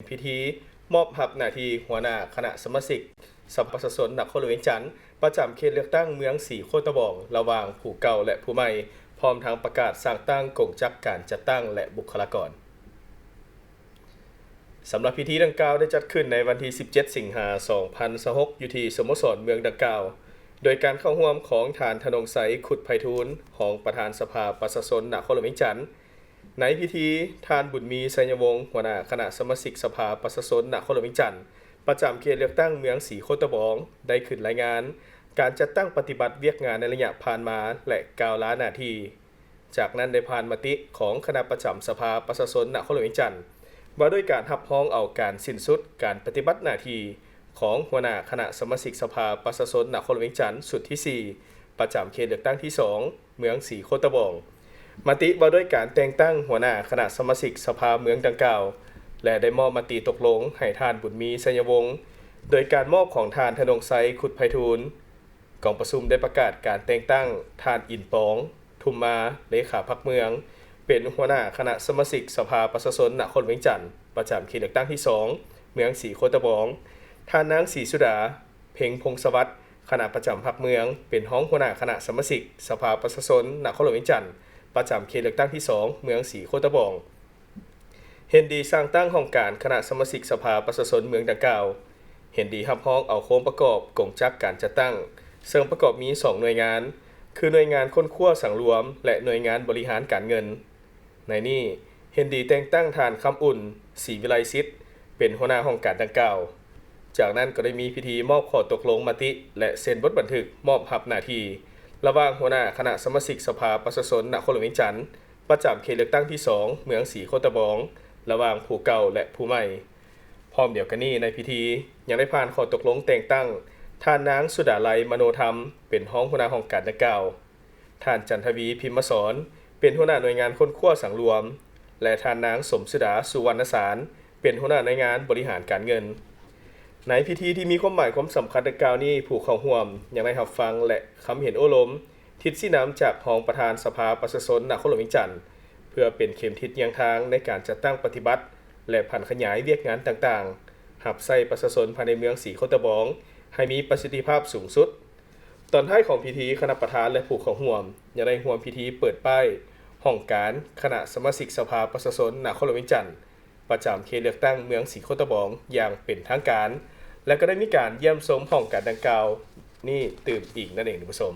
ພິທີມອບຮັບໜ້າທີ່ຫົວໜ້າຄະນະສະມາຊິກສະພາປະຊາຊົນນະຄອນຫຼວງວຽງຈັນ ປະຈຳເຂດເລືອກຕັ້ງເມືອງສີໂຄດຕະບອງ ລະຫວ່າງຜູ້ເກົ່າ ແລະ ຜູ້ໃໝ່, ພ້ອມທັງປະກາດສ້າງຕັ້ງກົງຈັກການຈັດຕັ້ງ ແລະ ບຸກຄະລາກອນ. ສຳລັບພິທີດັ່ງກ່າວໄດ້ຈັດຂຶ້ນໃນວັນທີສິບເຈັດ ສິງຫາ ສອງພັນຊາວຫົກ ຢູ່ທີ່ສະໂມສອນເມືອງດັ່ງກ່າວ ໂດຍການເຂົ້າຮ່ວມຂອງທ່ານ ທະນົງໄຊ ຄຸດໄພທູນ ຮອງປະທານສະພາປະຊາຊົນນະຄອນຫຼວງວຽງຈັນ. ໃນພິທີ, ທ່ານ ບຸນມີ ໄຊຍະວົງ ຫົວໜ້າຄະນະສະມາຊິກສະພາປະຊາຊົນນະຄອນຫຼວງວຽງຈັນ ປະຈຳເຂດເລືອກຕັ້ງເມືອງສີໂຄດຕະບອງ ໄດ້ຂຶ້ນລາຍງານການຈັດຕັ້ງປະຕິບັດວຽກງານໃນໄລຍະຜ່ານມາ ແລະ ກ່າວລາໜ້າທີ່. ຈາກນັ້ນໄດ້ຜ່ານມະຕິຂອງຄະນະປະຈຳສະພາປະຊາຊົນນະຄອນຫຼວງວຽງຈັນ ວ່າດ້ວຍການຮັບຮອງເອົາການສິ້ນສຸດການປະຕິບັດໜ້າທີ່ຂອງຫົວໜ້າຄະນະສະມາຊິກສະພາປະຊາຊົນນະຄອນຫຼວງວຽງຈັນ ຊຸດທີສີ່ ປະຈຳເຂດເລືອກຕັ້ງທີສອງ ເມືອງສີໂຄດຕະບອງ, ມະຕິວ່າດ້ວຍການແຕ່ງຕັ້ງຫົວໜ້າຄະນະສະມາຊິກສະພາເມືອງດັ່ງກ່າວ ແລະ ໄດ້ມອບມະຕິຕົກລົງໃຫ້ທ່ານ ບຸນມີ ໄຊຍະວົງ ໂດຍການມອບຂອງທ່ານ ທະນົງໄຊ ຄຸດໄພທູນ. ກອງປະຊຸມໄດ້ປະກາດການແຕ່ງຕັ້ງທ່ານ ອິນປອງ ທຸມມາ ເລຂາພັກເມືອງ ເປັນຫົວໜ້າຄະນະສະມາຊິກສະພາປະຊາຊົນນະຄອນຫຼວງວຽງຈັນ ປະຈຳເຂດເລືອກຕັ້ງທີສອງ ເມືອງສີໂຄດຕະບອງ, ທ່ານນາງ ສີສຸດາ ເພັງພົງສະຫວັດ ຄະນະປະຈຳພັກເມືອງ ເປັນຮອງຫົວໜ້າຄະນະສະມາຊິກສະພາປະຊາຊົນນະຄອນຫຼວງວຽງຈັນ ປະຈຳເຂດເລືອກຕັ້ງທີສອງ ເມືອງສີໂຄດຕະບອງ. ເຫັນດີສ້າງຕັ້ງຫ້ອງການຄະນະສະມາຊິກສະພາປະຊາຊົນເມືອງດັ່ງກ່າວ. ເຫັນດີຮັບຮອງເອົາໂຄງປະກອບກົງຈັກການຈັດຕັ້ງ ເຊິ່ງປະກອບມີສອງໜ່ວຍງານ ຄືໜ່ວຍງານຄົ້ນຄວ້າສັງລວມ ແລະ ໜ່ວຍງານບໍລິຫານການເງິນ. ໃນນີ້, ເຫັນດີແຕ່ງຕັ້ງທ່ານ ຄຳອຸ່ນ ສີວິໄລສິດ ເປັນຫົວໜ້າຫ້ອງການດັ່ງກ່າວ. ຈາກນັ້ນກໍໄດ້ມີພິທີມອບຂໍ້ຕົກລົງມະຕິ ແລະ ເຊັນບົດບັນທຶກມອບຮັບໜ້າທີ່ ລະຫວ່າງຫົວໜ້າຄະນະສະມາຊິກສະພາປະຊາຊົນນະຄອນຫຼວງວຽງຈັນ ປະຈຳເຂດເລືອກຕັ້ງທີສອງ ເມືອງສີໂຄດຕະບອງ ລະຫວ່າງຜູ້ເກົ່າ ແລະ ຜູ້ໃໝ່. ພ້ອມດຽວກັນນີ້, ໃນພິທີຍັງໄດ້ຜ່ານຂໍ້ຕົກລົງແຕ່ງຕັ້ງທ່ານນາງ ສຸດາໄລ ມະໂນທຳ ເປັນຮອງຫົວໜ້າຫ້ອງການດັ່ງກ່າວ, ທ່ານ ຈັນທະວີ ພິມມະສອນ ເປັນຫົວໜ້າໜ່ວຍງານຄົ້ນຄວ້າສັງລວມ ແລະ ທ່ານນາງ ສົມສຸດາ ສຸວັນນະສານ ເປັນຫົວໜ້າໜ່ວຍງານບໍລິຫານການເງິນ. ໃນພິທີທີ່ມີຄວາມໝາຍຄວາມສຳຄັນດັ່ງກ່າວນີ້, ຜູ້ເຂົ້າຮ່ວມຍັງໄດ້ຮັບຟັງ ແລະ ຄຳເຫັນໂອ້ລົມ ທິດຊີ້ນຳຈາກຮອງປະທານສະພາປະຊາຊົນນະຄອນຫຼວງວຽງຈັນ ເພື່ອເປັນເຂັມທິດຍ່າງທາງໃນການຈັດຕັ້ງປະຕິບັດ ແລະ ຜັນຂະຫຍາຍວຽກງານຕ່າງໆ ຮັບໃຊ້ປະຊາຊົນພາຍໃນເມືອງສີໂຄດຕະບອງ ໃຫ້ມີປະສິດທິພາບສູງສຸດ. ຕອນທ້າຍຂອງພິທີ, ຄະນະປະທານ ແລະ ຜູ້ເຂົ້າຮ່ວມຍັງໄດ້ຮ່ວມພິທີເປີດປ້າຍຫ້ອງການຄະນະສະມາຊິກສະພາປະຊາຊົນນະຄອນຫຼວງວຽງຈັນ ປະຈຳເຂດເລືອກຕັ້ງເມືອງສີໂຄດຕະບອງຢ່າງເປັນທາງການ ແລະ ກໍໄດ້ມີການຢ້ຽມຊົມຫ້ອງການດັ່ງກ່າວນີ້ຕື່ມອີກນັ້ນເອງ, ທ່ານຜູ້ຊົມ.